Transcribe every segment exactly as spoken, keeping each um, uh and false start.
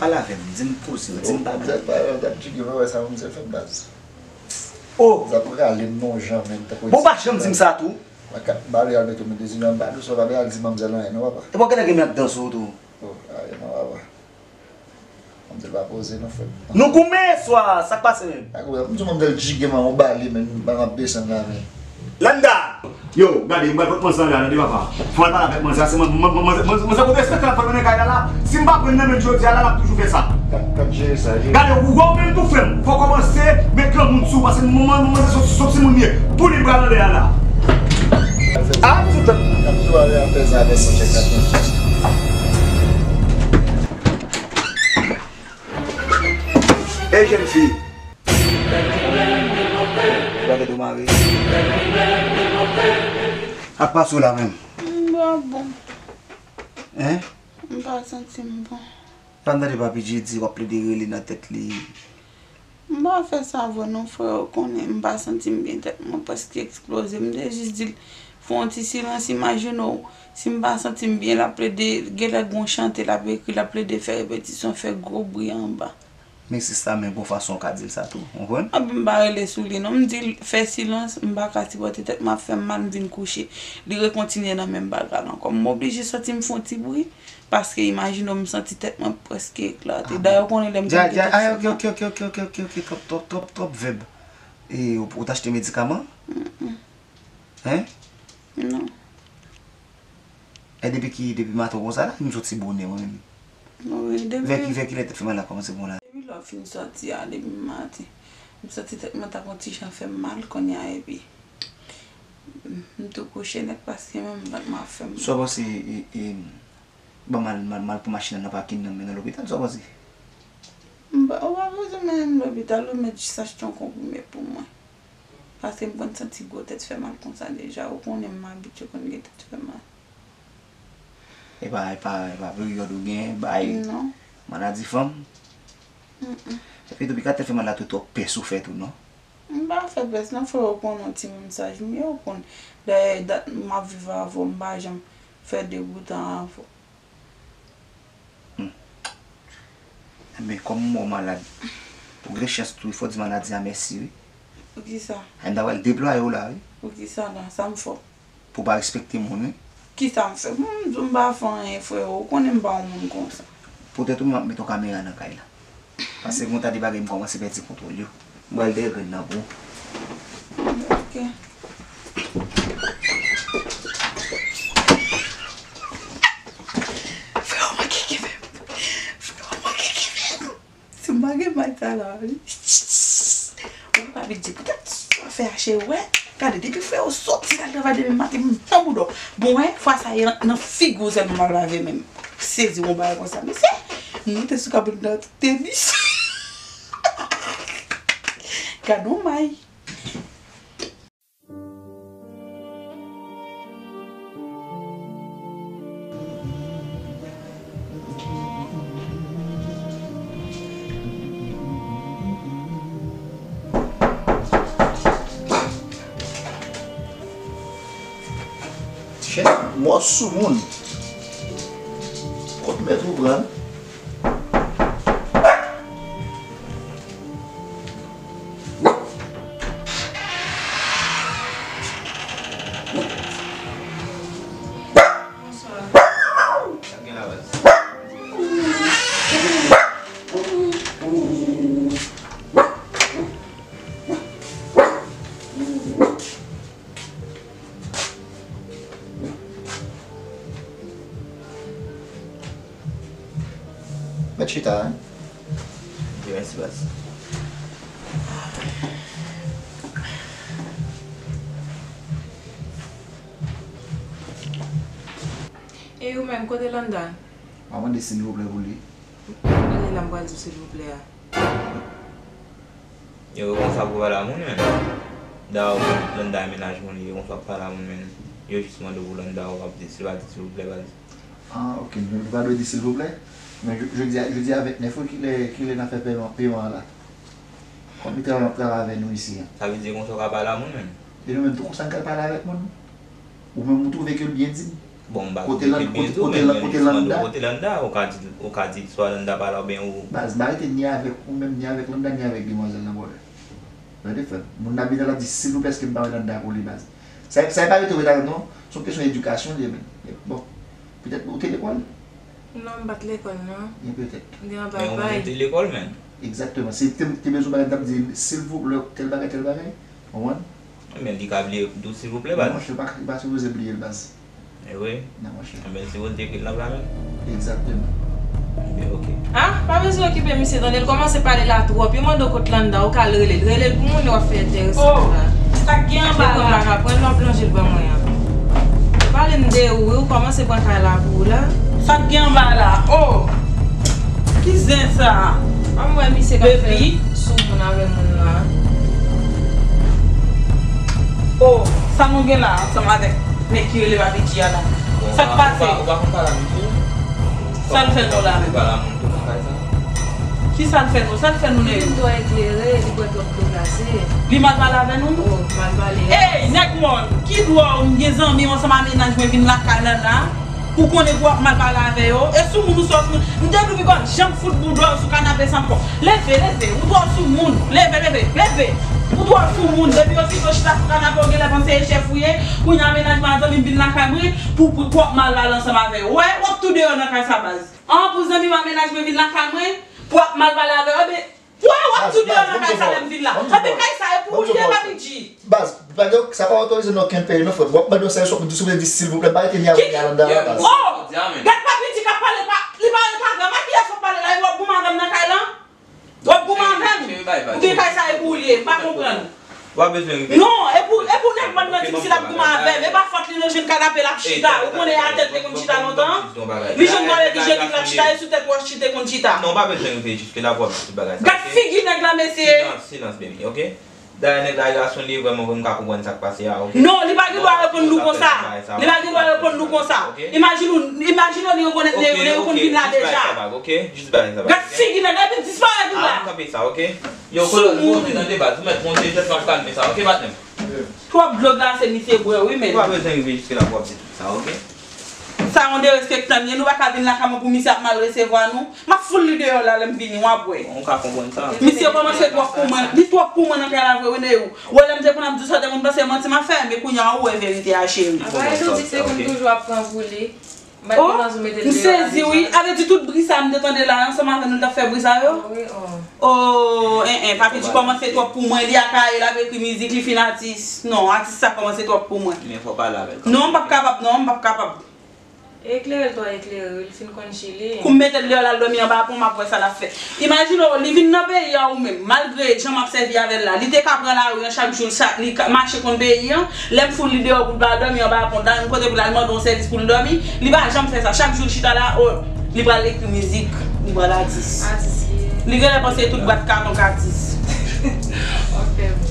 Pale avè m, di m koze, di m bagay. Manmzèl pa, manmzèl jige mwen wè sa manmzèl fè m baz. Oh! Zap rale m nan yon jan menm tankou. Bon, pa janm di m sa tou. Mwen kat bale al mete m dezi nan m pa dous, pa al di manmzèl anyen non papa. E pou gade gen m ap danse w tou. Oh, aye non papa. Manmzèl pa poze non frè m. Nou goumen swa, sa k pase menm? Pa goumen, m di manmzèl jige m a yon bale menm, m ap desann la menm. Landa! Yo, gade, m pral pot manzè la, tande papa. Fò al pale avèk manzè a, se manzè, manzè, manzè, manzè kote respè l ap fè nou nan kay la la. Si m pa pran l nan men l jodi a la, l ap toujou fè sa. K ap, k ap jere sa, jere. Gade, ou wè w menm tou frè m, fò w kòmanse met granmoun sou ou, paske manzè, manzè se yon ti moun li ye. Pou li pral anlè a la. A, ti tèt. K ap jwe avè afè sa avèk mwen, chèk sa. Ey, jèn fi. Ou pa tande w mare? Ak pa sou la menm. M pa bon. Hein? M pa santi m bon. Pa m tande Papi Djidi w ap plede rele nan tèt li. M pa fè sa vre non, frè. Ou konnen m pa santi m byen, tèt mwen prèske eksploze. M te jis di l, fè yon ti silans, imajine w, si m pa santi m byen, l ap plede, genlè gon chante l ap ekri, l ap plede fè repetisyon, fè gwo bri anba. Men sista, men gon fason w ka di l sa tou, w konprann? Anpi m pa rele sou li non, m di l fè silans, m pa ka sipòte tèt mwen ap fè m mal, m vin kouche. Li rekontinye nan menm bagay la ankò. M oblije soti m fè yon ti bri, paske imajine w, m santi tèt mwen prèske eklate. Dayè w konnen lè m konn gen tèt fè mal. Ok, ok, ok, ok, ok, ok, ok, twòp, twòp, twòp, twòp vèb. E ou, ou t achte medikaman? Hein? Non. E depi ki, depi maten w konsa la, m soti bonè mwen menm. Wi, depi. Vè ki, vè kilè tèt fè mal la kòmanse bon la? Depi lè w fin sòti a, depi maten. M santi tèt mwen ta konn ti jan fè m mal kounye a epi m tou kouche nèt paske menm vant mwen ap fè m mal. Sa w panse, e, e, ban m al, m al, m al pran machin nan nan pakin nan, men nan lopital, sa w panse? M pa, ou pa bezwen mennen m lopital, ou mèt jis achte yon konprime pou mwen. Paske m konn santi gwo tèt fè mal konsa deja. Ou konnen m abitye konn gen tèt fè mal. E pa, e pa, e pa peryòd ou gen, bay. Non. Maladi fanm? Mm, mm. Epi tou, pika tèt fè mal la tou twòp pès ou fè tou, non? M pa fè pès non, frè, ou konnen yon timoun saj m ye, ou konnen. Dayè, dat m ap viv avè w, m pa janm fè degoutan avè w. Hmm. Enben, kòm m wè w malad, ou gen chans tou, fò w di maladi a mèsi, wi. Poukisa? A, m ta pral deplwaye w la, wi. Poukisa la? Sa m fè w? Pou w pa respekte moun, wi. Kisa m fè? M, m pa fè anyen, frè. Ou konnen m pa yon moun konsa. Poutèt ou, m ap mete yon kamera nan kay la. Paske gen yon ta de bagay m kòmanse pèdi kontwòl yo. M pral dèyè grenn nan pou ou. Ok. Frè, w manke kenbe m. Frè, w manke kenbe m. Si m pa gen may sa la, wi. Mwen pa vin di poutèt sa fè a cheri, wè. Gade, depi frè w soti l al travay demen maten, m nan bouda w. Bon, wè, fwa sa a, nan figi w sèlman m ap lave men m. Sezi yon bagay konsa, mesye. Nou te sou kabrit nan tenis. Gade yon may. Chen mò sou moun. Kot mèt ou pran? Bonswa. Sa gen la baz? Mèt chita, wi. Ok, mèsi, baz. E ou menm, kote Landa? M ap mande silvouplè pou li. Gade la m pral di w silvouplè a. Yo, yo konsa pou pale a moun, menm. Dayè, Landa e mennaj mwen li, yo konsa pou pale a moun, menm. Yo jis mande w pou Landa, w ap di, si l pa di silvouplè, pa di. Ah, ok, nou, nou pa dwe di silvouplè. Men je-, jodi a, jodi a vennèf, wi, kilè, kilè n ap fè peman, peman an la? Kòm li travay, ap travay avè nou isi a. Sa vle di konsa w ka pale a moun, menm? E nou menm tou konsa n ka pale avèk moun? Ou menm ou twouve ke l byen di n? Bon, m pa kote Landa, kote, kote, kote Landa. Kote Landa, ou ka di, ou ka di swa Landa pa la oubyen ou. Baz, m pa rete ni avèk ou menm, ni avèk Landa, ni avèk demwazèl nan, brother. Tande frè m. Moun nan vin la di, silvouplè, èske m pa wè Landa kou li, baz. Sa, sa pa rete wè la, non. Se yon kesyon edikasyon, li ye menm. Bon, petèt ou te lekòl? Non, m pa t lekòl, non. Byen, petèt. M te anba bay. Men ou te lekòl, menm. Egzakteman. Si te, te bezwen bagay, m t ap di, silvouplè, tèl bagay, tèl bagay. Ou konprann? Men li ka bliye tou, silvouplè, baz. Non, monchè, li pa, li pa sipoze bliye l, baz. E wi. Non, monchè. Enben, si w te ekri l nan pla menm. Egzakteman. Enben, oke. Ah, pa bezwen okipe misye, tande, l kòmanse pale la twòp. Yo mande w kot Landa, ou ka al rele l. Rele l pou moun yo ap fè enterese la. Oh, sa k gen anba la? Pran l, pran l, pran l, w ap lonje l ban mwen an. Pale m de ou, wi, ou kòmanse pran kay la pou ou la. Sa k gen anba la? Oh! Ki zen sa? An m wè misye k ap fè soumoun avè moun la. Oh, sa nou gen la ansanm avèk nèg ki rele Papi G a la? Sa k pase? Ou pa, ou pa konn pale a misye? Sa l fè nou la menm? Pale a moun tou nan kay sa? Ki sa l fè nou? Sa l fè nou, Neyou? Li dwa eklere, li bwè twòp dlo glase. Li mal pale avè nou? Oh, mal pale. Ey, nèg mòn, ki dwa w gen zanmi w ansanm a mennaj mwen vin lakay la la? Ou konnen pou w ap mal pale avè yo. E sou moun ou sot moun. M te di w pi pa janm fout bouda w sou kanape sa ankò. Leve, leve. Ou twò sou moun. Leve, leve, leve. Ou twò sou moun. Depi osito w chita sou kanape, w genlè panse e chèf ou ye. Kounye a mennaj mwen a zanmi m vin lakay mwen pou, pou, pou w ap mal pale ansanm avè yo. Wè, w ap tou deyò nan kay sa, baz. An, pou zanmi m a mennaj mwen vin lakay mwen pou w ap mal pale avè yo. Ebyen, wè, w ap tou deyò nan kay sa lè m vin la. Ebyen, kay sa e pou ou li ye, Papi G. Baz, baz, sa pa otorize nan okenn peyi non, frè m. W ap mande yon sèl sòt, m di, si w vle di silvouplè, m pa rete ni avèk ni a Landa la, baz. Oh! Gad Papi G k ap pale, pa, li pa rete avè m. A kiyès w ap pale la? E w ap goumen avè m nan kay lan? W ap goumen avè m? Oubyen kay sa e pou ou li ye? M pa konprann. Ou pa bezwen rive. Non, e pou, e pou nèg mòn nan di m si l ap goumen avè m. E pa fòt li, nan jwenn kanape l ap chita. Ou konnen atè l te konn chita lontan? Li jwenn kanape ki jenik l ap chita, e sou tèt wòch li te konn chita. Non, ou pa bezwen rive jiske la pou w ap di tout bagay sa, oke? Gad figi nèg la, mesye! Silans, silans, baby, oke? Dayè nèg la e gason li ye vrèman vre, m ka konprann sa k pase a, oke? Non, li pa gen dwa reponn nou konsa. Li pa gen dwa reponn nou konsa. Imajine w, imajine w li rekonèt Neyou, Neyou konn vin la deja. Oke, oke, jis bay sa bag, oke? Jis bay sa bag. Gad figi nèg la, epi disparèt ou la. Ah, m kanpe sa, oke? Yo, kolòn, monte tande baz, ou mèt monte, jis m ap kalme sa, oke, patnè m? Twòp dlo glase misye bwè, wi, men. Ou pa bezwen rive jiske la pou w ap di tout sa, oke? Sa yon derespektan li ye, nou pa ka vin lakay mwen pou misye ap mal resevwa nou. M ap fout li deyò la lè m vini, w ap wè. Bon, ou ka konprann sa. Misye kòmanse twòp pou mwen. Li twòp pou mwen nan kay la vre, wi, Neyou. Ou wè lè m te konn ap di w sa, w te konn panse manti m ap fè, men kounye a ou wè verite a, cheri. Apa Edo di se konn toujou ap pran pou li. M pa t gen manzou mete l deyò la deja. Oh, m sezi, wi. Avè di tout bri sa m te tande la, ansanm avè nou l t ap fè bri sa yo? Wi, oh. Oh, en, en, Papi G kòmanse twòp pou mwen, li akaye, l ap ekri mizik, li fin atis. Non, atis sa kòmanse twòp pou mwen. Men fò w pale avè l kanmenm. Non, m p ap kapab, non, m p ap kapab. Eklere l twò eklere, wi, l fin konn chili. Kou m mete l deyò l al dòmi anba pon, m ap wè sa l ap fè. Imajine w, li vin nan peyi a ou menm, malgre jan m ap sèvi avè l la, li te ka pran lari an chak jou, l sa, li ka mache konn peyi an, lè m fout li deyò pou l pa al dòmi anba pon, dan kote pou l al mande yon sèvis pou l dòmi, li pa janm fè sa. Chak jou l chita la, o, li pral ekri mizik, li pral atis. Atis li ye. Li genlè panse tout bwat katon k atis. W ap fè m ri.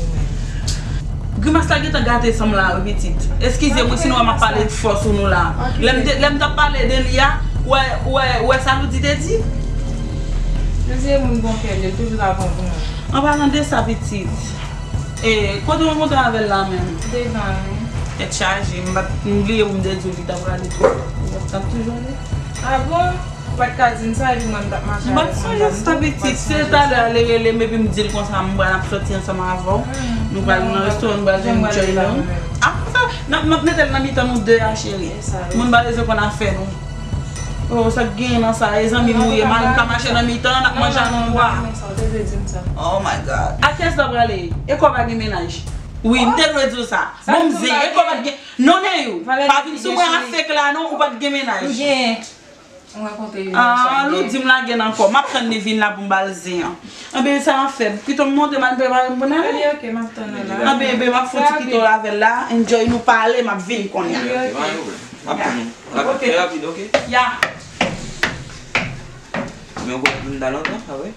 Grimas la gentan gate san m la wi pitit. Eskize mwen si nou wè m ap pale fò sou nou la. Lè m te, lè m t ap pale de li a, ou wè, ou wè, ou wè sa Loudy te di? Loudy se moun bon kè, li toujou la pran pou mwen. An palan de sa pitit, e, kote w rankontre avè l la menm? Devan wi. Tèt chaje, m pa t, m bliye pou m te di w li t ap rale tou. Ou t ap toujou ale? A bon? Ou pa t ka di m sa, epi mwen m t ap mache avèk manzanm tou. M pa t sonje sa pitit, se talè a li rele m epi m di l konsa m pral ap sòti ansanm avè w. Nou pral nan restoran, nou pral enjoy nou. Apre sa, n ap, m ap mete l nan mitan nou de a cheri. Moun pa bezwen konn afè nou. Oh, sa k genyen nan sa, e zanmi m ou ye, mari m ka mache nan mitan, n ap manje a nou twa. Oh my God. A kiyès l ap prale? E kò pa gen mennaj? Wi, m te dwe di w sa. Bon, m zen, e kò pa t gen. Non, Neyou, pa vin sou mwen a fake la non, ou pa t gen mennaj. M genyen. M rankontre li nan chak gen. Ah, Loudy m lage l ankò. M ap tann li vin la pou m ba l zen an. Anben, sa m ap fè? Pito m monte, m al prepare m pou n ale. Li oke, m ap tann ou la. Anben, ben, m ap fè yon ti kite w avè l la. Enjoy, nou pale, m ap vin kounye a. Li oke. M ap tann ou. Rapid, trè rapid, oke? Ya. Men ou konn Landa lontan, sa vre?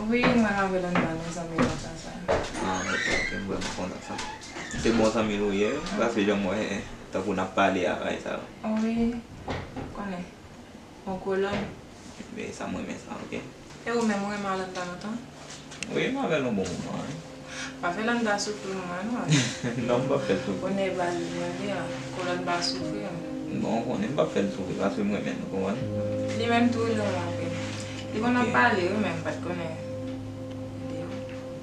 Wi, mwen avè Landa nou zanmi lontan sa. Ah, oke, oke, m vrèman kontan sa. Se bon zanmi nou ye, paske jan m wè, tankou n ap pale a, bagay sa yo. Wi, konnen. Yon kolòn. Men sa m renmen sa, oke. E ou menm, ou renmen Landa lontan? Wi, m avè l yon bon moman, wi. Pa fè Landa soufri, manman, non. Non, m p ap fè l soufri. Bonè baz mwen li an, kolòn pa soufri, non. Bon, ou konnen, m p ap fè l soufri paske m renmen l, ou konprann? Li menm tou, li renmen anpil. Li konn ap pale, wi, men m pa t konnen.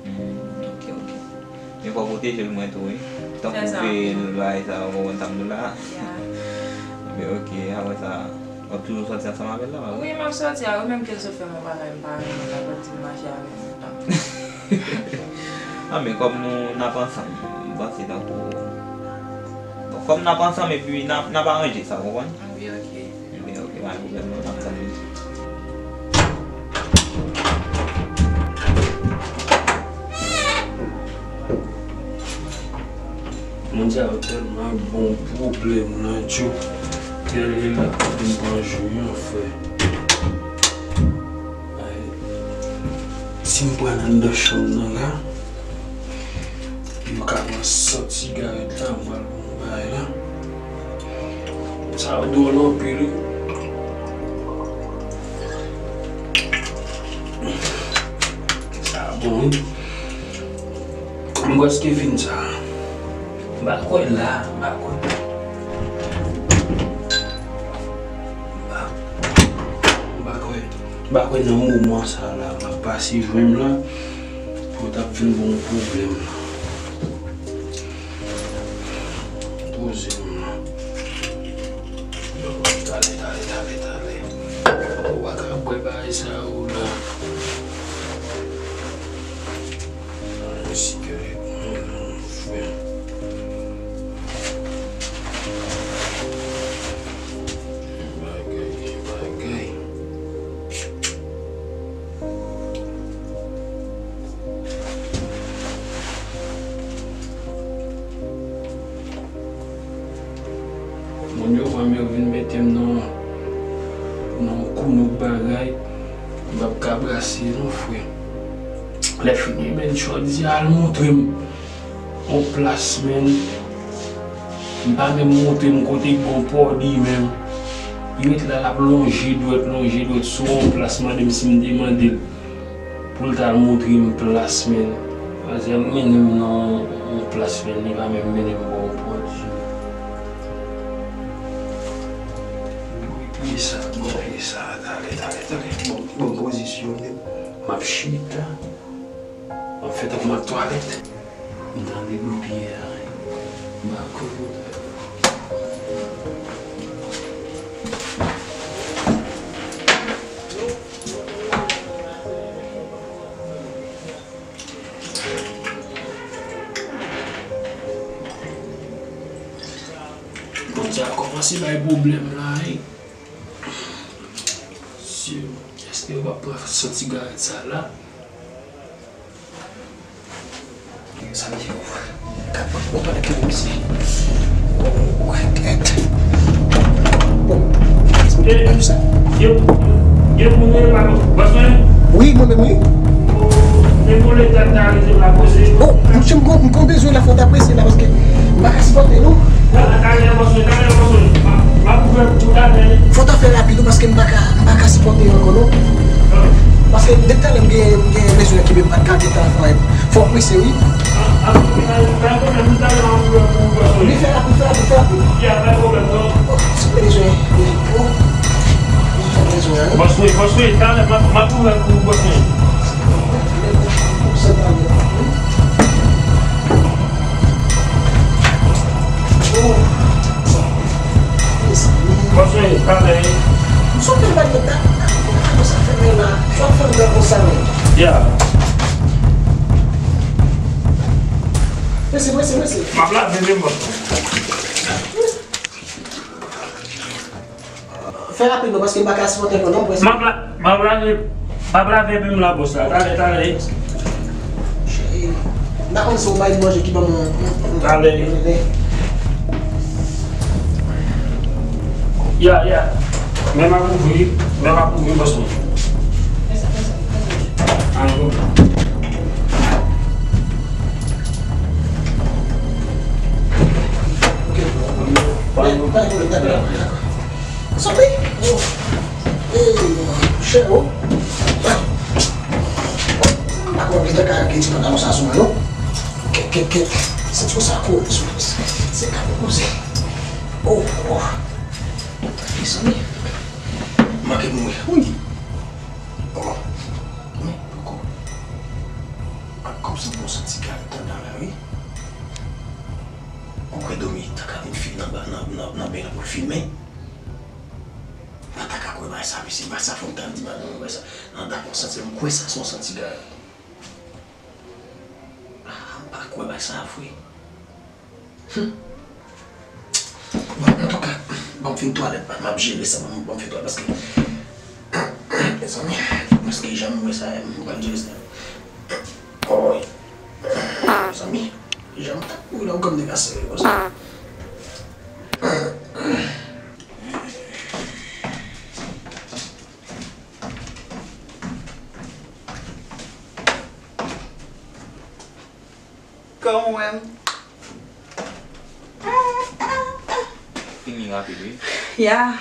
Hmm, ok, ok. Men fò w pwoteje l mwen tou, wi. Tankou vil, bagay sa, ou konprann sa m di w la. Ya. Men ok, apre sa, w ap toujou sòti ansanm avè l la, pa vre? Wi, m ap sòti a, wi, menm ke l sot fè m yon bagay m pa renmen, l ap di m mache avè l tout tan. A, men kòm nou, n ap ansanm, m panse tankou, bon, kòm n ap ansanm epi n ap, n ap aranje sa, ou konprann? Wi, ok. Ebyen, ok, pa gen pwoblèm non, n ap tann li. Moun sa yo tèlman bon pwoblèm nan tchou. Tèl e la pou m pran jou an fè. Ay. Si m pran anndan chanm nan la, yo ka pran sant sigarèt la, m pral bon bagay la. Sa yo dwòl anpil, wi. Sa bon, wi. M prèske fin sa. M pa kwè la, m pa kwè. M pa, m pa kwè. M pa kwè nan moman sa la, m ap pase jwenn m la, pou yo t ap vin ban m pwoblèm la. Poze m la. Yo, tale, tale, tale, tale. Ou pa ka bwè bagay sa yo la. Ay, sigarèt mwen nan, frè. Bagay, bagay. Moun yo pran m, yo vin mete m nan, nan yon kounouk bagay, m p ap ka brase non, frè. Lè fini, men jodi a al montre m yon plas, men m pa menm montre m kote k gon pòdi menm. Li ret la, l ap lonje dwèt, lonje dwèt sou yon plas, mande m si m te mande l pou l t al montre m plas, men. Manzè mennen m nan yon plas, men li pa menm mennen m bò yon pòdi. Bouyi pye sa, bouyi pye sa, tale, tale, tale. Bon, bon pozisyon, men. M ap chita. M ap fè tankou m ap twalèt. M tande bri pye a. M pa konn. Bondye a kòmanse bay pwoblèm la, wi. Si, èske yo p ap pran sant sigarèt sa la? Sa m di w. Gad, bon, pandan ke w isi. Ou wè tèt. Bon, sa. Yo, yo, moun yo pa bòs mwen? Wi, mwen menm, wi. Se pou leta ta arete m la poze. Oh, monchè, m gon, m gon bezwen la, fò w ta prese la, paske m pa ka sipòte, non. Talè, talè, bòs mwen, talè, bòs mwen. M a, m ap ouvè pou talè. Fò w ta fè rapid, wi, paske m pa ka, m pa ka sipòte ankò, non. Paske depi talè m gen, m gen bezwen kenbe m pa t ka gentan fè. Fò w prese, wi. Li fè rapid, fè rapid, fè rapid. Oh, si w bezwen, oh, si w bezwen, wi. Bòs mwen, bòs mwen, talè, m ap, m ap ouvè pou ou, bòs mwen. Bòs mwen, talè. M sot nan bagay la. Kòman sa fè men la? Sa fè men konsa, men. Ya. Prese, prese, prese. M ap lave men, bòs. Fè rapid non, paske m pa ka sipòte ankò non, prese. M ap la, m ap lave, m ap lave men m la, bòs la. Talè, talè. Cheri, m pa konn si w bay m manje ki ban m yon, yon, yon. Talè. Ya, ya. Men m ap ouvri, men m ap ouvri, bòs mwen. Fè sa, fè sa, fè sa. An, bon. Ok, bon, bon. Dakò, dakò. Sòti! Oh. Ey, chè, oh. M pa kwè w gentan ka gen ti pantalon sa sou mwen, non. Kèt, kèt, kèt. Senti w sa kouri sou mwen. Se ka pou koze. Oh, oh. Mezanmi, m manke mouri. Wi. Oh. Men, poko. Ak kòm se bon santi gad tandan la, wi. Ou kwè Domi ta ka vin fi nan, nan, nan, nan ben pou l filme? Mwen ta ka kwè bagay sa, mesye, bagay sa fò m ta di madanm mwen bagay sa. Nan dakò santi m kwè sa se yon santi gad. Ah, m pa kwè bagay sa vre. Hmm. Bon, antouka, ban m fin twalèt, m ap jere sa, ban m, ban m fin twalèt, paske, mezanmi, paske jan m wè sa, m pral jere sa. Oy. Mezanmi, jan m t ap kouri la, ou konn m te ka sere konsa. Kòman w wè m? Fini rapid, wi. Ya.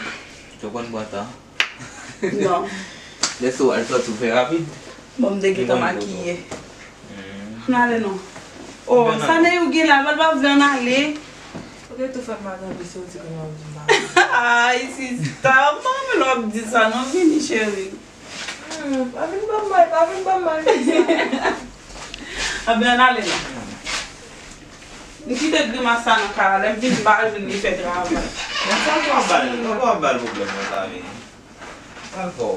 Ou konn pran tan? Non. Lè sou al sòti, ou fè rapid? Bon, m te gentan makiye. Hmm. N ale non. Oh, sa Neyou gen la, bal pa vle ann ale. Ou te tou fè m pa tanpri, se ou di ke m ap di m pa. Ay, sista, manmi, lè w ap di sa, non, vini, cheri. Hmm, pa vin ban m mal, pa vin ban m mal konsa. Anben, ann ale non. M kite grimas sa nan kay la, lè m vini m pa jwenn li fè travay. Men sa w ap ba l, sa w ap ba l pwoblèm nan sa vini. Al fò.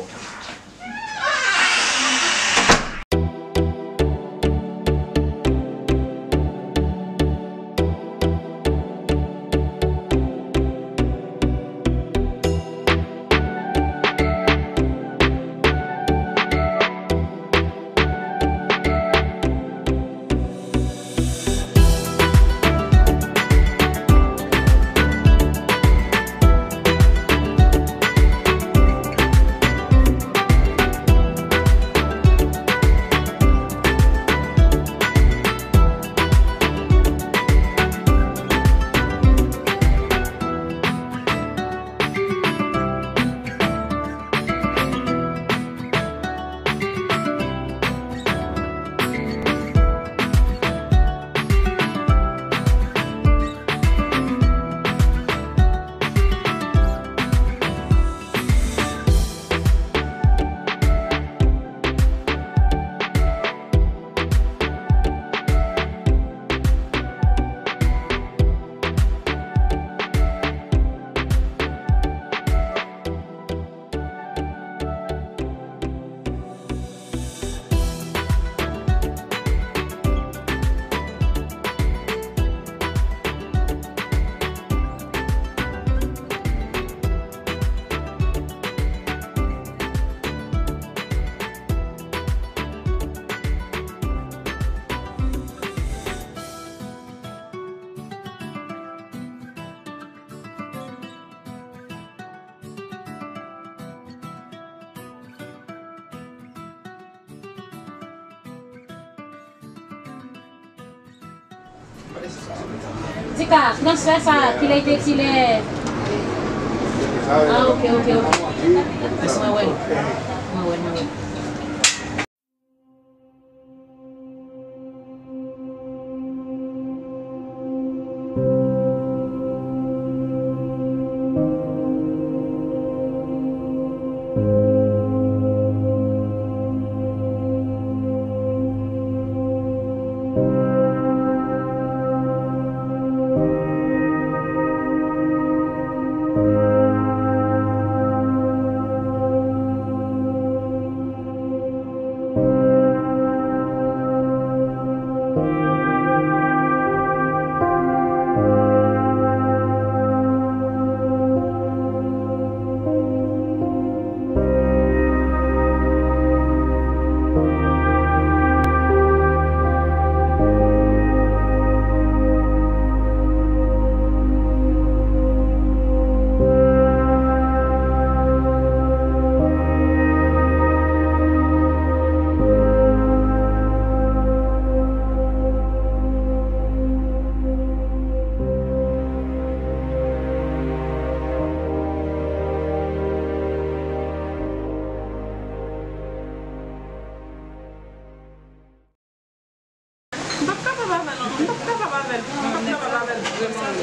Tika, transfè sa, kilè i te kilè? Ah, ok, ok, ok. Mwen wè. Mwen wè, mwen wè. M p ap kapab avè l non, m p ap kapab avè l, m p ap kapab avè l vrèman.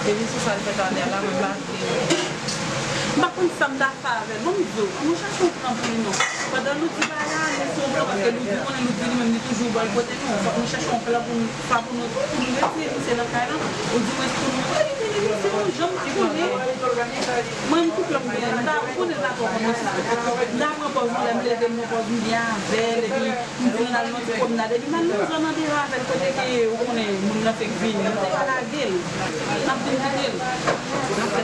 Depi sou sa l fè talè a la, mwen pa vle. M pa konn sa m ta fè avè l. Bon, m di w, ann nou chèche yon plan pou li non. Pandan Loudi pa la, nou se yon plan, paske Loudi konnen Loudi li menm li toujou bò l kote nou. Fòk nou chèche yon plan pou nou, swa pou nou, pou nou retire misye nan kay lan, oudimwens pou nou evite li. Se yon jan m pa konnen. Mwen, m tout plan m genyen, m ta, ou konnen m pa twò konn mwen. M ta pran pòz mwen, lè m leve, m pran pòz m byen avè l, epi m di nou n al nan ti pwomnad, epi malrezman m antre avè l kote ke ou konnen moun nan fèk vini, m te ka lage l, m ap vin kite l.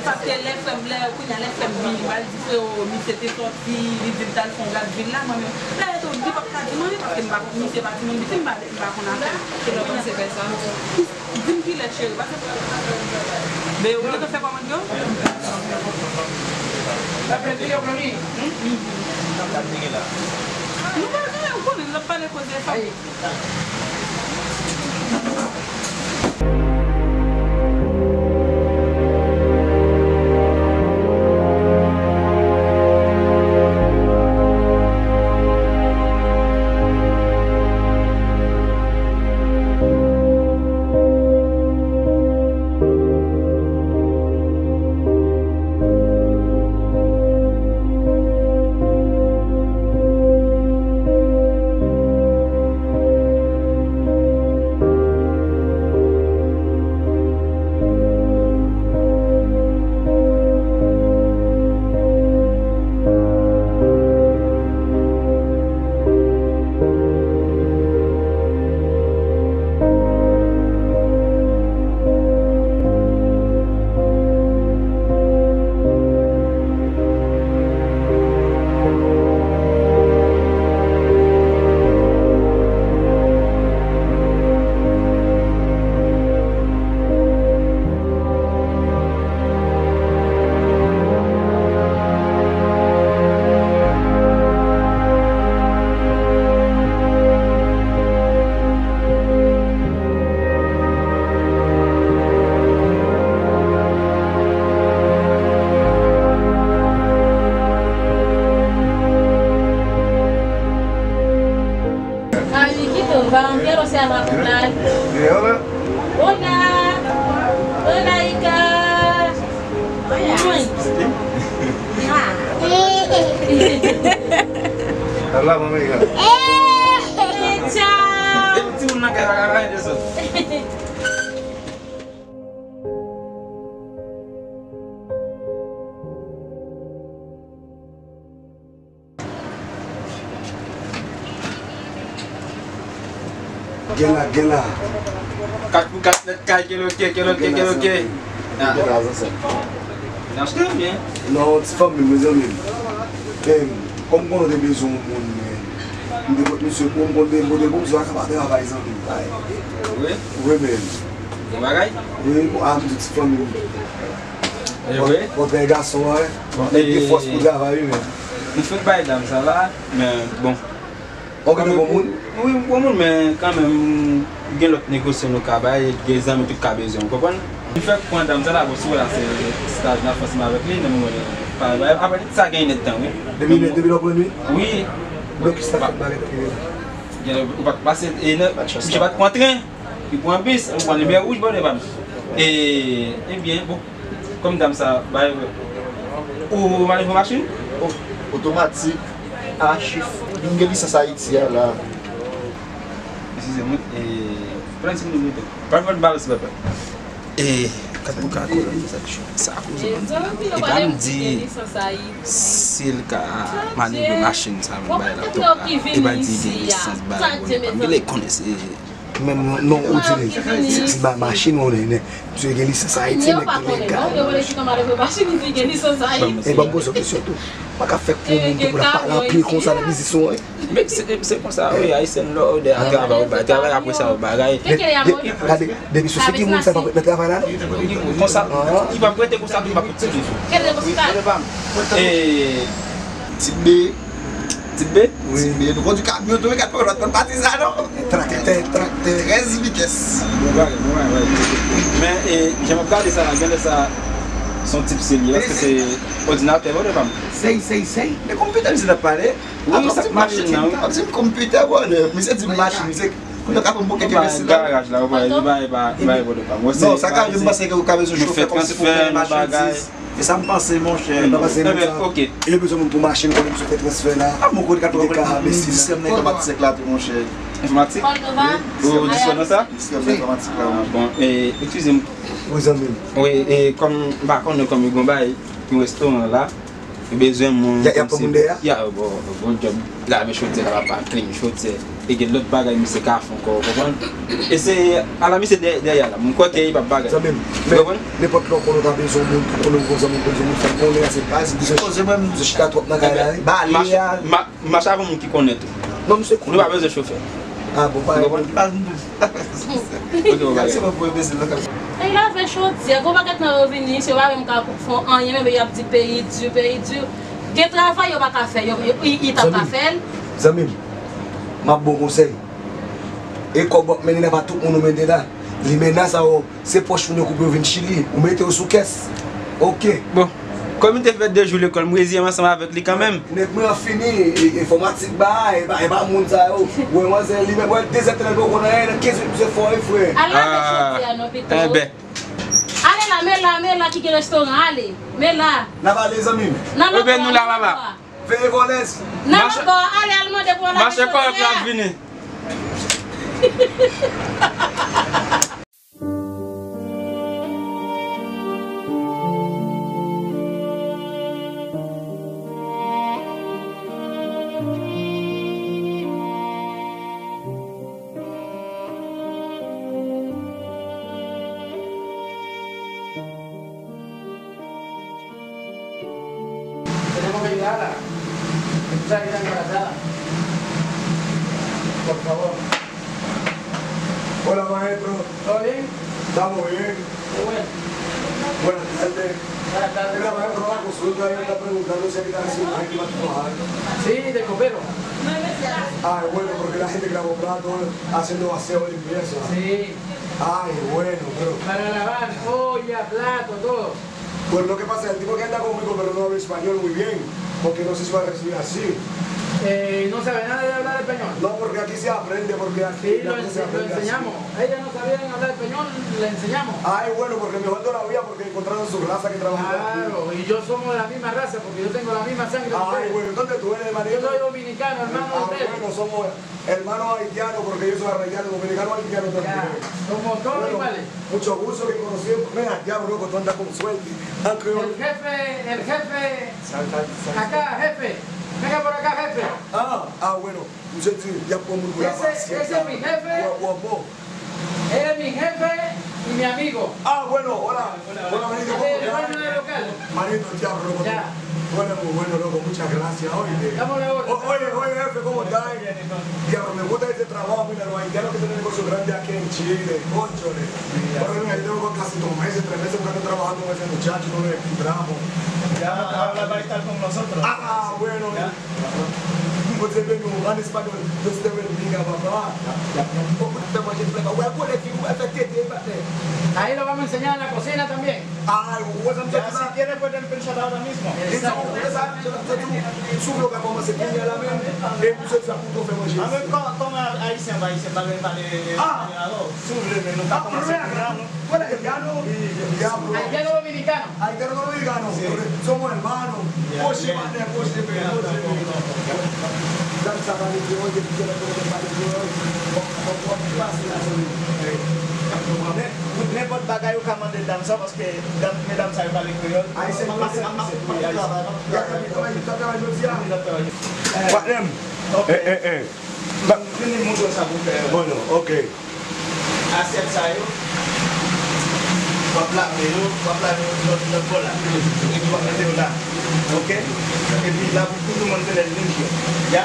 Paske lè frè m, lè, kounye a lè frè m vini, m al di freo, misye te sòti, li di l t al fè yon gad vil la, mwen menm, lè yo tou, li p ap ka di m anyen, paske m pa, misye pa timoun piti, m pa, m pa konn afè l. Kilè w panse fè sa? Di m kilè, cheri, pase. Men ou gentan fè kòmand yo? Nou pa gen anyen, ou konnen, n ap pale koze fanm. Ay, kite w, va antre, lo se a la kounay. Hola. Hola, Ika. Mwen. Ala, mama, Ika. Eh, ciao. Epi timoun nan kay la, kay la, kay la. Gen la, gen la. Kat pou kat nèt kay, kèlòke, kèlòke, kèlòke. Gen la, zanmi. N ap trè byen. Non, ti fanmi m, mezanmi. Em, kòm konnen w te bezwen yon moun, men, m te pot misye pou m, konn te pote pou m, misye pa ka pa travay, zanmi. Wi? Wi, men. Bon bagay? Wi, bon, a, m di ti fanmi m. E vre? Kontrè gason an, wi. Bon, nèg gen fòs pou travay, wi, men. M fèk bay dam sa la, men, bon. Ou gen bon moun? Wi, m bon moun, men kanmenm, gen lòt negosye nou ka bay, gen zanmi tou ka bezwen, ou konprann? M fèk pran dam sa la, bon, si w wè la, se staj n ap fè ansanm avèk li, nan moman li pa, apre sa gen yon nèt tan, wi. Depi, depi lè w pran li? Wi. Blokis la fèk bagay tankou li la. Gen lè ou pa t pase, e nan, misye pa t pran tren, li pran bis, li pran limyè wouj, bò, devan. E, ebyen, bon. Kòm dam sa, bay, ou manevre machin? O-, otomatik, a chif. Vin gen lisans Ayiti a la. Eskize mwen, e, pran ti minit mwen tou. Pran, pran bal, silvouplè. E, kat pou kat, sa, sa koze. E pa m di si l ka manevre machin sa, men bay laptop la. E pa di gen lisans, bay, bon, e pa m gen lè konnen se Menm non, ou di li, se ti ba machin ou nen, nen. Misye gen lisans Ayiti, nèg ki legal. E ban m poze w kesyon tou. Pa ka fè kou moun tou pou l ap pale anpil konsa nan biznis ou an. Men se, se konsa, wi, Ayisyen lè w de a travay, ou bay travay, apre sa, ou bagay. De, de, gade, depi sou se ki moun sa pa prèt nan travay la, non? Konsa, li pa prete konsa, li pa prete. E, ti be. Ti be? Wi. Ti be. Nou kondwi kamyon tou, wi, gad pa lòt konn pati sa, non? Traktè, traktè. Trèz vitès. Bon bagay, bon bagay. Men, e, jan m ap gade sa la, genlè sa, se yon tip serye, paske se òdinatè, bon, devan m. Sey, sey, sey. Men konpitè misye t ap pale. Wi, sa machin nan, wi. Ap di m konpitè, bon, misye di m machin, misye Kounye a w ka pran bouke ki vesi la. Garaj la, ou pa, li pa, li pa, li pa bon pa. Non, sa ka rive, m panse ke ou ka bezwen chofè kòmsi pou mennen machandiz. E sa m panse, monchè. M pa panse moun sa. Ebyen, ok. Li bezwen moun pou machin, konnen misye fè transfè la. A, mwen konnen ka fè ka mesi. Sistèm nan enfòmatik la tou, monchè. Enfòmatik? Ou di sou nan sa? Sistèm nan enfòmatik la. Ah, bon, e, eskize m. Wi, zanmi m. Wi, e, kòm, m pa konnen kòm yo gon bagay pou restoran la. Yo bezwen moun kòmsi. Ya, bon, bon djòb. Lave chodyè la, papa, klin chodyè. E gen lòt bagay misye ka fè ankò, ou konprann? E se, ala misye dè-, dèyè la. Mwen kwè ke li p ap bagay. Zanmi m, ou konprann? Nenpòt lè w konnen w ta bezwen moun, pou konnen w gon zanmi, bezwen moun, fò w konnen a se baz, misye chita twòp nan kay la, wi. Bale a. M mache avè moun ki konnen tou. Non, misye konnen. Nou pa bezwen chofè. Ah, bon, pa. Ou konprann? Ok, bon, bagay. Nèg lave chodyè, gon pakèt nan yo vini, se yo pa menm ka fè anyen, men y ap di peyi di, peyi di. Gen travay yo pa ka fè, yo, yo, i, i t ap ka fè l. Zanmi m, zanmi m, m ap ba w konsèy. E kòb w ap mennen nan pa tout moun ou mennen la. Limena sa yo, se pòch moun yo koupe yo vin Chili. Ou mete yo sou kès. Ok. Bon. Kòm li te fè de jou lekòl, m reziye m ansanm avèk li kanmenm. Nèg mwen an fini, e, e, enfòmatik ba, e pa, e pa moun sa yo. Wè manzè li menm, wè dezètè nan poko nan anyen, nan kenz minit misye fò wi frè. Al lave chodyè a non pito. Enben. Ale la, men la, men la ki gen restoran, ale. Men la. N ap ale zanmi m. Nan lòt bò. Ebyen nou la papa. Veye vòlèz. Nan lòt bò, ale al mande pou yo lave chodyè a. Mache kòrèk la vini. Tenemos que ayudarla. Tú sabes que está embarazada. Por favor. Hola, maestro. ¿Todo bien? Estamos bien. Qué bueno. Buenas tardes. Buenas tardes. Mira, maestro, la consulta, ella está preguntando si aquí está haciendo gente para trabajar. Sí, de copero. Ah, bueno, porque la gente que lava plato, haciendo aseo, limpieza. Sí. Ay, bueno, pero. Para lavar olla, plato, todo. Bueno, lo que pasa, el tipo que anda conmigo, pero no habla español muy bien, porque no sé si va a recibir así. Eh, ¿no sabe nada de hablar español? No, porque aquí se aprende, porque aquí. Sí, lo ense-, lo enseñamos. Ella no sabía hablar español, le enseñamos. Ay, bueno, porque mejor todavía, porque encontraron su raza que trabajando aquí. Claro, y yo somos de la misma raza, porque yo tengo la misma sangre que ustedes. Ay, bueno, entonces tú eres hermanito. Yo soy dominicano, hermano de ustedes. Ah, bueno, somos hermano haitiano, porque yo soy haitiano, dominicano haitiano también. Ya, somos todos iguales. Bueno, mucho gusto que conocí. Mira, diablo, loco, tú andas con suerte. Aunque el jefe, el jefe, acá, jefe. Venga por acá, jefe. Ah, ah, bueno. Misye di, y ap pran moun pou lavasyèt la. Ese, ese es mi jefe. Wa-, wa-, bo. Él es mi jefe y mi amigo. Ah, bueno, hola. Hola, manito, ¿cómo estás? Manito, diablo, loco. Ya. Bueno, muy bueno, loco, muchas gracias, oye. Estamos a la orden. O-, oye, oye, jefe, ¿cómo estás? Diablo, me gusta este trabajo, mira, los haitianos que tienen negocio grande aquí en Chile, cónchale. Bueno, mira, yo tengo casi dos meses, tres meses buscando trabajo con ese muchacho, no lo encontramos. Ya, ahora va a estar con nosotros. Ah, bueno. Ya. Bondye beni w, an espanyòl, Dios te bendiga, papa. Ou fè manje flè, ou wè gwo lè fi, ou wè fè tete, pa fè. Ahí lo vamos a enseñar en la cocina también. Ah, ou wè sa m sot di la? Ya, si Dios le puede empezar ahora mismo. Exacto. Si w vle, w ka kòmanse kounye a la menm, e pou sot di la pou w fè manje. Ah, men kò-, kòman ayisyen, ayisyen pa gen pale, ah, alò, si w vle, men nou ka kòmanse kounye a, non? Bueno, haitiano, diablo. Haitiano dominicano. Haitiano dominicano. Sí. Somos hermanos. Ya, ya. Oye, mane, oye, oye, oye. Dam sa pale kreyòl, depi talè mwen pale kreyòl. Bon, bon, bon, pase la, se li. Men, nenpòt bagay ou ka mande dam sa, paske dam, medam sa yo pale kreyòl. Ayisyen, m ap, m ap, m ap, m ap travay, m ap travay. Ya, travay, travay jodi a. Wi, m ap travay. Patnè m. Ok. Eh, eh, eh. Vini montre w sa pou fè. Bon, non, ok. Asyèt sa yo, w ap lave yo, w ap lave yo lòt, lòt bò la. Epi w ap mete yo la. Ok? Epi la pou tout moun konnen l limpyo. Ya?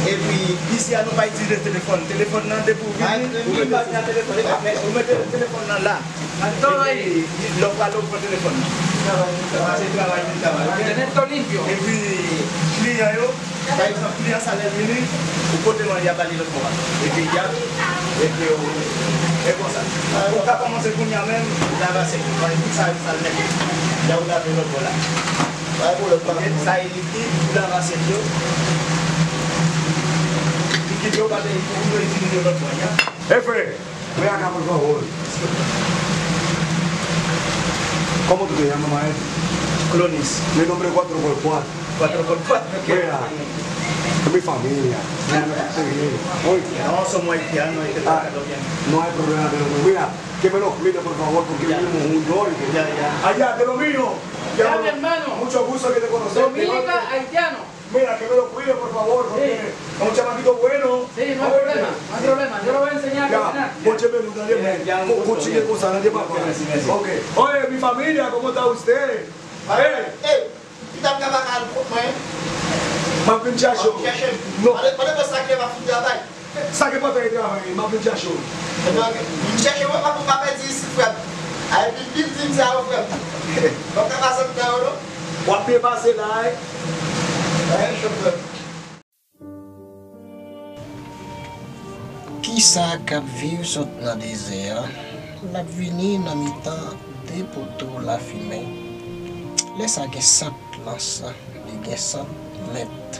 Epi isi a nou pa itilize telefòn. Telefòn nan depi w vini, ou mete, ou mete telefòn nan la. Epi lè w prale w pran telefòn nan. Travay, travay, se travay, travay. Ok? Epi kliyan yo, Pa egzanp, kliyan sa lè l vini, ou pote manje a ba li lòt bò a. Epi y ap, epi ou, e konsa. Ou ka kòmanse kounye a menm, lave asyèt yo, tout sa yo sal nèt. Lè ou lave lòt bò la. Pa gen pwoblèm, papa. Sa e likid, ou lave asyèt yo. Yo pa te pou yo itilize lòt mwayen. Jefe, ven acá, por favor. ¿Cómo tú te llamas, maestro? Clonis. Mi nombre es cuatro por cuatro. Cuatro por cuatro. Mira, es mi familia. Mira, no te bien. Oye. No, somos haitianos y te trata bien. No hay problema, pero mira, que me lo cuide, por favor, porque vivimos juntos, oye. Ya, ya. Allá, de lo mío. Ya, mi hermano. Mucho gusto que te conocemos. Dominica, haitiano. Mira, que me lo cuide, por favor, porque es un chamaquito bueno. Sí, no hay problema, no hay problema. Yo lo voy a enseñar a cocinar. Bondye beni w, Daniel. Kontinye konsa, Daniel, papa. Ok. Oye, mi familia, ¿cómo está usted? Hey, m t ap travay al kont mwen. M ap vin chache w. Chèche m. Non. Pale, pale mwen sa ki va fout travay. Sa ki pòtan e travay, m ap vin chache w. Vin chèche mwen, pa pou pa pèdi isit, frè m. Ay, pi, pi, di m sa yo, frè m. Bon, ka pase m nan yo, non? W ap byen pase la, wi. Wi, chofè. Kisa k ap viv sot nan dezè a, l ap vini nan mitan de poto lafimen. Lè sa gen sant lans, li gen sant mèt,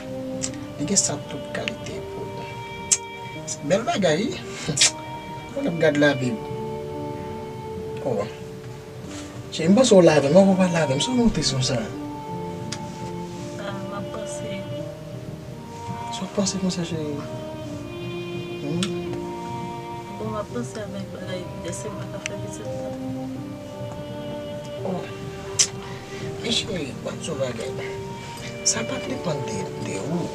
li gen sant tout kalite poud. Se bèl bagay, wi. Ann ap gad Labib. Oh. Cheri, m panse w lave m, ou pa lave m, sa w monte sou sa? Ah, m ap panse. Sa w panse konsa, cheri? Hmm? Bon, m ap panse avèk bagay, èske m pa ka fè pitit la? Oh. Men cheri, ban m di yon bagay. Sa pa depann de, de ou.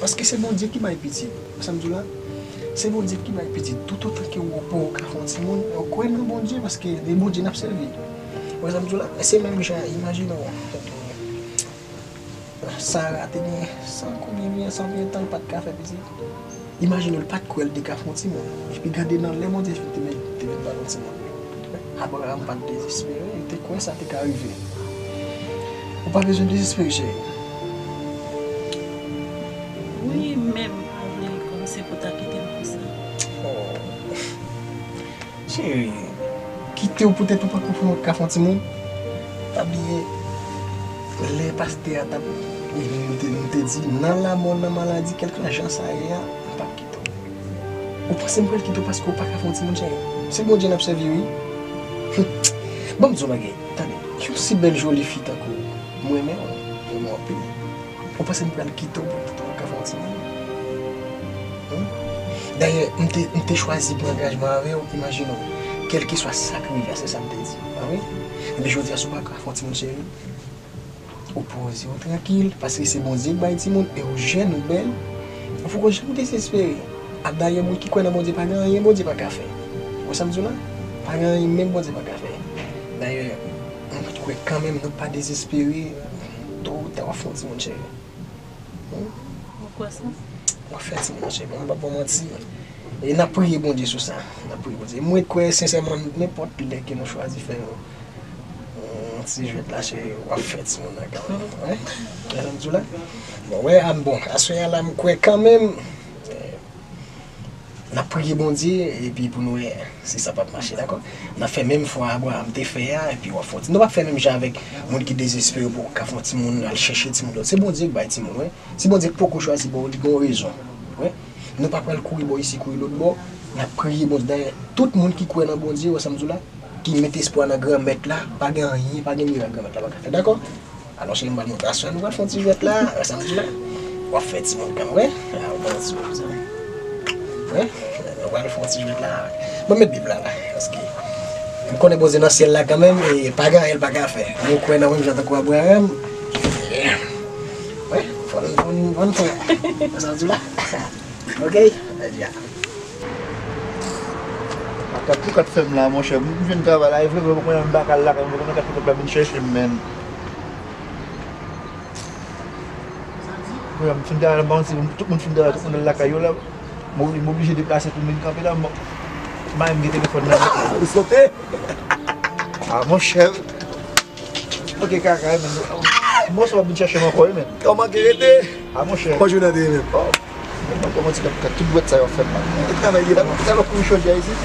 Paske se Bondye ki bay pitit. Ou sa m di w la? Se Bondye ki bay pitit. Toutotan ke ou poko ka fè yon timoun, ou kwè nan Bondye, paske e Bondye n ap sèvi. Ou sa m di w la? Se menm jan, imajine w. Sara te gen san konbyen, san konbyen tan l pa t ka fè pitit. Imajine w, l pa t kwè l te ka fè yon timoun. Epi gade nan lè Bondye te vin, te vin ba l yon timoun. Abraram pa t dezespere, li te kwè sa te ka rive. Ou pa bezwen dezespere, cheri. Wi, men m pa vle kòmsi pou ta kite m konsa. Oh. Cheri, kite w poutèt ou pa konprann ou ka fè yon timoun. Pa bliye, lè pastè a t ap, m te, m te di, nan lamò, nan maladi, kèlkeswa jan sa ye a, m p ap kite w. Ou panse m pral kite w paske w pa ka fè yon timoun, cheri? Se Bondye n ap sèvi, wi. Ban m di w yon bagay, tande, yon si bèl joli fi tankou w, m renmen w, m renmen w anpil. Ou panse m pral kite w pou, pou w ka fè yon timoun? Hmm? Dayè, m te, m te chwazi pran angajman avè w, imajine w, kèlkeswa sa k rive a, se sa m te di. Pa vre? Epi jodi a, si w pa ka fè yon timoun, cheri, ou poze w trankil, paske se Bondye k bay timoun, e ou jèn, ou bèl, ou poko janm dezespere. A, dayè, moun ki kwè nan Bondye, pa gen anyen Bondye pa ka fè. Ou wè sa m di w la? Pa gen anyen menm Bondye pa ka fè. Dayè, mwen kwè kanmenm nou pa dezespere, to ou ta w ap fè yon timoun, cheri. Ou kwè sa? W ap fè timoun, cheri, m p ap ba w manti. E n ap priye Bondye sou sa. N ap priye Bondye. Mwen kwè sensèman, nenpòt lè ke nou chwazi fè yon, yon ti jwèt la, cheri, w ap fè timoun nan kanmenm. Wi. Wè sa m di w la? Bon, wè, a, bon, aswè a la, m kwè kanmenm, n ap priye Bondye, epi pou nou wè si sa p ap mache, dakò? N ap fè menm fwa Abraram te fè a, epi w ap fè yon ti, nou p ap fè menm jan avèk moun ki dezespere pou ka fè yon timoun, al chèche timoun lòt. Se Bondye k bay timoun, wi. Si Bondye poko chwazi ba w, li gen yon rezon. Wi. Nou pa pral kouri bò isi, kouri lòt bò. N ap priye Bondye. Dayè, tout moun ki kwè nan Bondye, wè sa m di w la, ki met espwa nan Granmèt la, pa gen anyen, pa gen mirak Granmèt la pa ka fè. Dakò? Alò, cheri, m pral montre aswè, nou pral fè yon ti jwèt la, wè sa m di la. W ap fè timoun kanmenm, wè. A, w pral ti jwèt, mezanmi. Wè, nou pral fè yon ti jwèt la. Bon, met Bib la, la, paske m konnen Bondye nan syèl la kanmenm, e pa gen anyen l pa ka fè. Nou kwè nan menm jan tankou Abraram. Wè, fò n, fò n, fò n fè. Wè sa m di la. Ok? Jodi a. Kat pou kat fè m la, monchè. M jwenn travay la, e vre, vre, mwen menm m pa ka al lakay mwen, mwen konnen kat pou kat la vin chèche m, menn. Mwen menm, m fin travay la, m pa manti, tout moun fin travay, tout moun al lakay yo la. M oblije, m oblije deplase pou m vin kanpe la, m, m pa menm gen telefòn nan. Ou sote? A, monchè. Ok, kaka, men. Bon, sa w ap vin chèche m ankò, wi, men. Kòman ki rete? A, monchè. Kòman jounen an te ye menm? Oh, men, pa manti, kat, kat, tout dwèt sa yo ap fè m mal. E travay li ye, papa. Sa w ap kouri chòdya isit?